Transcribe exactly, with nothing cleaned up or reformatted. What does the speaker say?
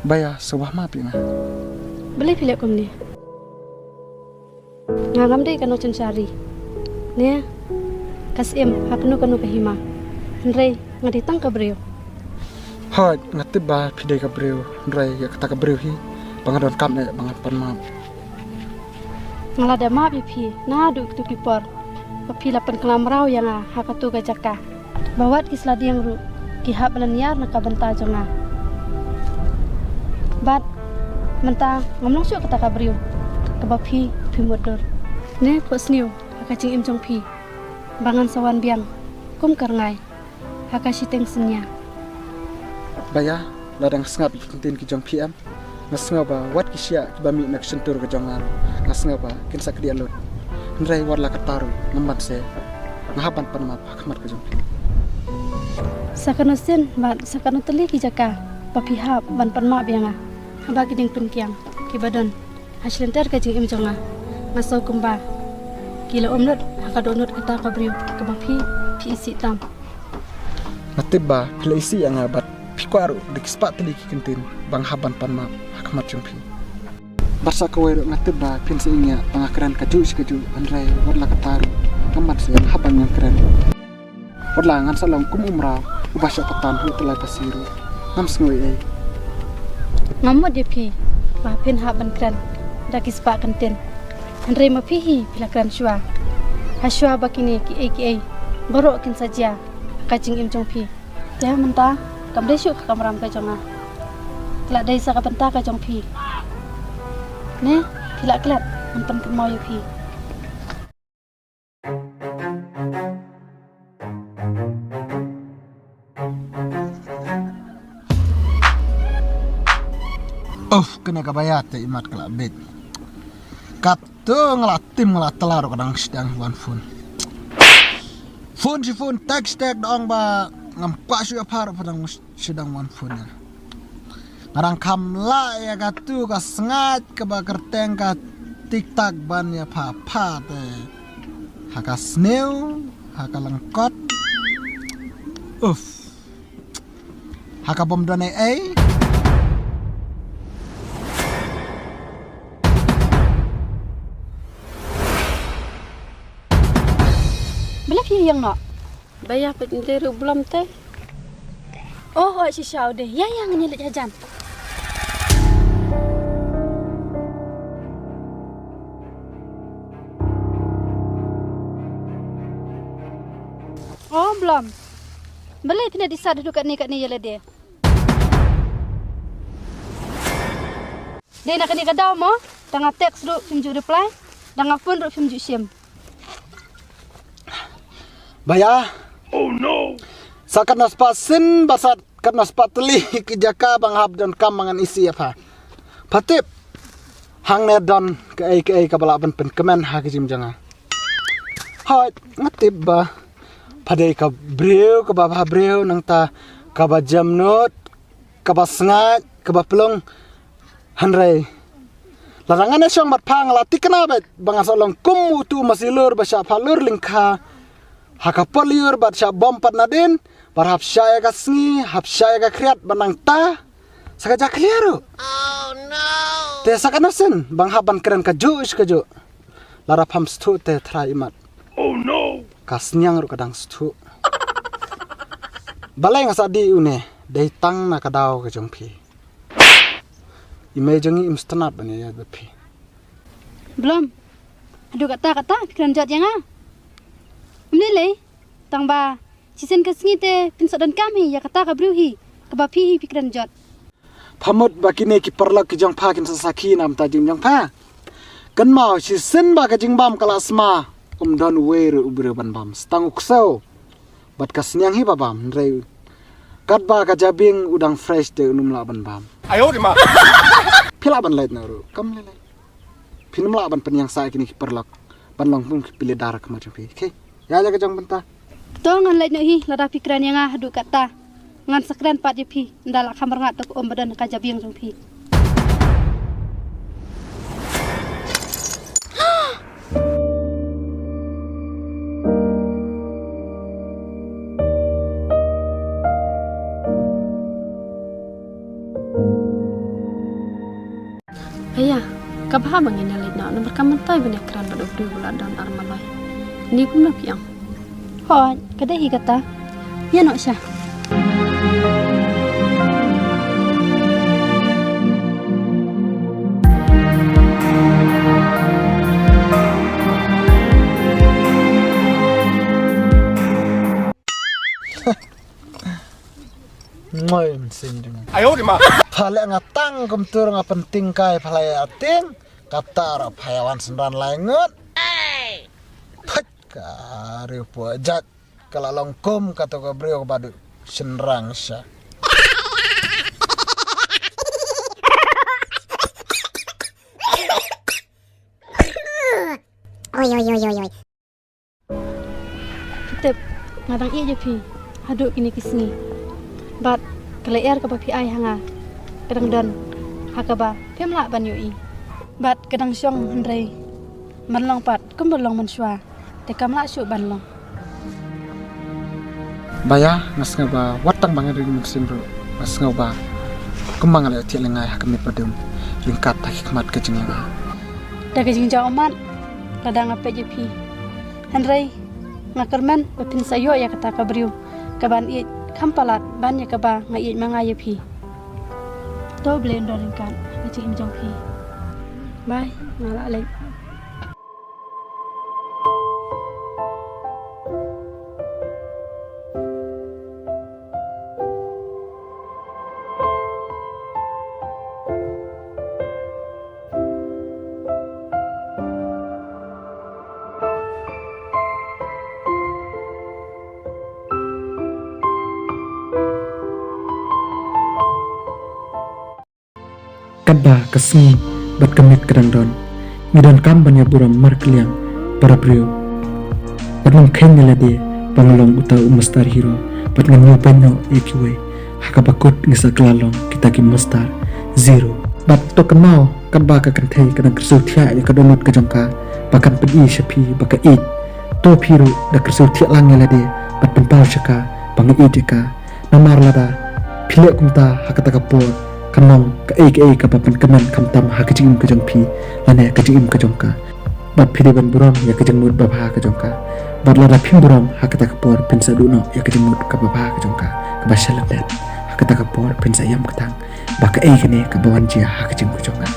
Baya, sngewbha map ïa nga. Balei phi leh kumne? Nga ngam dei ka nongshynshar ri. Ne ka syiem ha kano kano ka hima. Hynrei nga dei tang ka briew. Hooid, nga tip ba phi dei ka briew, hynrei ïa kata ka briew hi ba nga donkam eh ba ngan pan map. Nga la da map ïa phi naduh kito ki por ba phi la pynkhlaiñ mraw ïa nga ha kato ka jaka, ba wat ki sladiang ruh ki hap ban ïar na ka bynta jong nga. Bad mynta ngam long shuh kata ka briew kaba phi, phi mutdur. Ne phohsniew ha ka jingim jong phi ba ngan sa wan biang kum ka rngai ha ka shiteng synñia. Baya, lada nga sngap ïa ki kyntien ki jong phi em, nga sngew ba wat ki shiah kiba mih na ka shyntur ka jong nga ruh, nga sngew ba kin sa kdiah lut. Hynrei wat la katta ruh ngam ban sngewthuh, nga hap ban pan map ha khmat ka jong phi. Sa kano sien bad sa kano tylli ki jaka ba phi hap ban pan map ïa nga haba ki jingpynkhiang kiba don ha shilynter ka jingim jong nga, nga sngew kumba ki la um lut ha ka dohnud kata ka briew kaba phi, phi isih tam. Nga tip ba phi la isih ïa nga bad phi kwah ruh da ki spah tylli ki kyntien ba nga hap ban pan map ha khmat jong phi. Bad sa kawei ruh nga tip ba phin sa ïeng ïa ba nga kren kajuh shi kajuh, hynrei wat la katta ruh ngam ban sngewthuh haba ngan kren. Wat la ngan sa long kum u mraw uba shah patan ha u tyllai phasi ruh, ngam sngew ei ei. Nga mut ïa phi ba phin hap ban kren da ki spah kyntien, hynrei ma phi hi phi la kren shuwa, ha shuwa ba kine kiei kiei baroh kin sa jia ha ka jingim jong phi. Te mynta kam dei shuh ka kamram ka jong nga, ka la dei sa ka bynta ka jong phi. Ne phi la klet, ngan pynkynmaw ïa phi. Uff, kane ka Baya te imat ka la bit. Kato nga la tim nga la tla ruh ka dang sdang wan phone. Phone shi phone, text shi text da ong ba ngam kwah shuh ïa pha ruh pha dang sdang wan phone ïa. Nga dang kham lah ïa katu ka sngaid kaba kyrteng ka TikTok ban ïa pha pha te. Ha ka sniew, ha ka lyngkot. Uff. Ha ka bym don ei ei. Balei phi ïeng noh? Ba ïa pynjah ruh Blom te. Oh, oh, shisha u dei. Ïa, ïa, ngin ïa leit hajan. Oh, Blom. Balei phin ïa disat haduh katne katne ïa lade? Dei na kane ka daw mo, da nga text ruh phim ju reply, da nga phone ruh phim ju shim. Baya. Oh no. Sa katno spah sien bad sa katno spah tylli ki jaka ba nga hap donkam ba ngan isih ïa pha. Pha tip hangne don kaei kaei kaba lah ban pynkmen ha ka jingim jong nga. Hooid, nga tip ba pha dei ka briew kaba bhabriew, nangta kaba jemnud, kaba sngaid, kaba plung. Hynrei lada ngan ïashong bad pha nga la thikna beit ba ngan sa long kum utu u masilur ba shah pha lur lyngkha ha ka por lyiur bad shah bom pat nadien, bad hap shah ïa ka sngi, hap shah ïa ka khriat, bad nangta sa ka jakhlia ruh. Te sa katno sien ba nga hap ban kren kajuh shi kajuh. Lada pham sngewthuh te trai imat. Ka sniang ruh ka dang sngewthuh. Balei nga sa dih une, dei tang na ka daw ka jong phi. I mei jong ngi im sngewtynnat ban ïaid bad phi. Blom, haduh katta katta phi kren jot ïa nga. Ym lei lei, tang ba shisien ka sngi te phin sa donkam hi ïa kata ka briew hi kaba phi hi phi kren jot. Pha mut ba kine ki paralok ki jong pha kin sa sakhi na ka bynta jong pha? Kynmaw shisien ba ka jingbam ka la sma, um don uwei ruh u briew ban bam, sa tang u ksew bad ka sniang hi ba bam, hynrei katba ka jabieng u dang fresh te um lah ban bam. Phi lah ban leit noh ruh, kam lei lei. Phin ym lah ban pynïangsah ïa kine ki paralok ban long kum ki pili dar ha khmat jong phi. Okay. Ïa, ïa ka jong bynta. To ngan leit noh hi, lada phi kren ïa nga haduh katta, ngan sa kren pat ïa phi, ynda la kham rngat to ka um ba don ha ka jabieng jong phi. Ka bha ba ngin ïa leit noh namar ka mynta ban ïakren bad u briew ba la don ar malai. Ni kumno phi ong? Hooid, ka dei hi kata. Ïa noh sha. Ngoi mynsiem jong nga. Ayo di ma. Pha leh nga tang kumtur nga pynting kai pha leh ating. Kata ra pha ïa wan synran lai ngut. Thik ka riewpoh jait ka la long kum kato ka briew ba du synran sha. Oi oi oi oi oi. Phi tip, nga dang ïeit ïa phi haduh kine ki sngi. Bad ka lyer kaba phi ai ha nga ka dang don ha kaba phim lah ban ïohi. Bad ka dang shong hynrei ban long pat kumba long mynshuwa te kam lah shuh ban long. Ba ïa nga sngew ba wat tang ba nga ring mynsiem ruh nga sngew ba kumba nga la thiah lyngngai ha ka miet ba dum ryngkat ha ki khmat ka jingïa nga. Da ka jingjaw ummat lada nga peit ïa phi. Hynrei nga kyrmen ba phin sa ïoh ïa kata ka briew kaban ïeit kham palat ban ïa kaba nga ïeit ma nga ïa phi. To Blei un don ryngkat ha ka jingim jong phi. Bye, nga la leit. Katba ka sngi bad ka miet ka dang don, ngi donkam ban ïa burom markylliang para briew. Bad ngam kheiñ ïa lade ba nga long uta u master hero bad ngan ïoh beiñ noh ïa kiwei. Ha kaba kut ngi sa kylla long kita ki master zero. Bad to kynmaw katba ka kynthei ka dang kyrsiew thiah ïa ka dohnud ka jong ka ba kan pyni sha phi ba ka ïeit. To phi ruh da kyrsiew thiah lang ïa lade bad pynpaw sha ka ba nga ïeit ïa ka. Namar lada phi leh kumta ha kata ka por kan long kaei kaei kaba pynkmen khamtam ha ka jingim ka jong phi lane ka jingim ka jong ka. Bad phi dei ban burom ïa ka jingmut babha ka jong ka. Bad lada phim burom ha kata ka por phin sa duh noh ïa ka jingmut kaba bha ka jong ka, kaba sha lyndet ha kata ka por phin sa ïam ktang ba kaei kane kaba wan jia ha ka jingim ka jong ka.